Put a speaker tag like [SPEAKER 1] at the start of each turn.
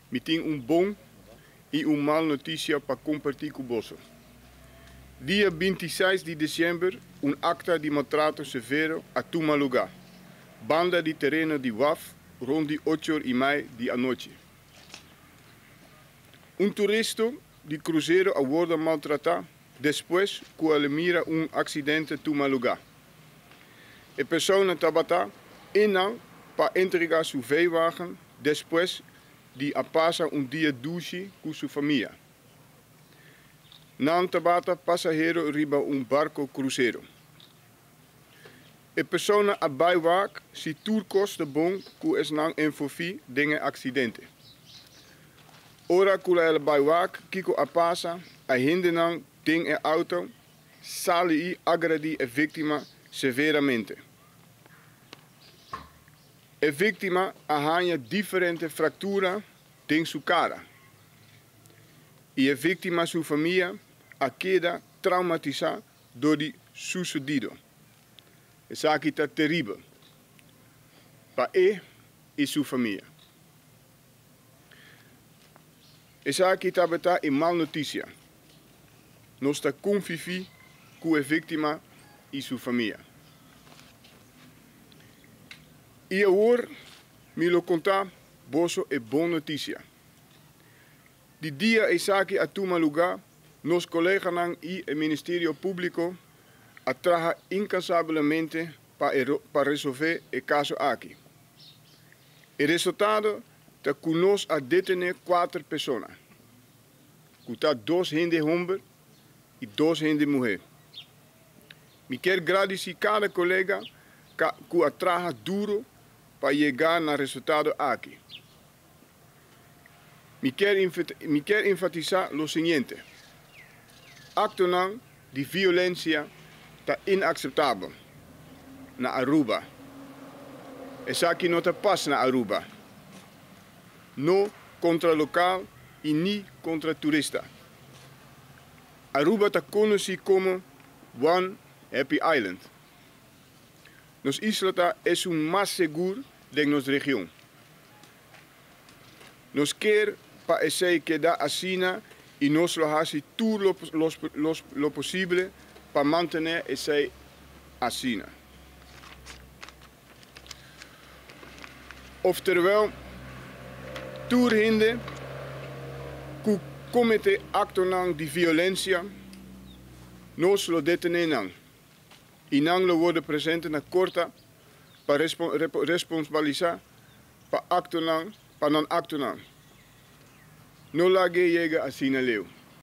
[SPEAKER 1] Mi tin un bon y un mal noticia pa comparti cu boso. Dia 26 di december un acta di maltrato severo a tuma luga, banda di tereno di waf rond di ocho or y mei di anochi. Un turista di crucero a wordo maltrata despues cu el a mira un accidente tuma luga. E persona tabata einan pa entrega su veewagen despues di a pasa un dia dushi cu su famia. Nan tabata pasahero riba un barco crucero. E persona a bay wak si tur cos ta bon cu esnan envolvi den e accidente. Ora cu el a bay wak kico a pasa, a hendenan den e auto sali y agredi e victima severamente. E victima a haya diferente fractura den su cara y e victima su famia a keda traumatisa door di sucedido. Esaki ta teribel pa e y su famia. Esaki tabata e mal noticia. Nos ta convivi cu e victima y su famia. Y awor mi lo conta boso e bon noticia. Di dia esaki a tuma luga, nos coleganan y e Ministerio Publico a traha incansablemente pa resolve e caso aki. E resultado ta cu nos a detene 4 persona, cu ta 2 hende homber y 2 hende muher. Mi kier gradici cada colega cu a traha duro pa yega na resultado aki. Mi kier enfatisa lo siguiente. Actonan di violencia ta inaceptabel na Aruba. Esaki no ta pas na Aruba. No contra local y ni contra turista. Aruba ta conoci como One Happy Island. Nos isla ta esun mas segur den nos region. Nos kier pa esey keda asina y nos lo haci tur lo posible pa mantene esey asina. Oftewel, tur hende cu comete actonan di violencia, nos lo detene nan y nan lo wordo presente na corte pa responsabilisa pa actonan, pa nan actonan. No lage yega asina leu.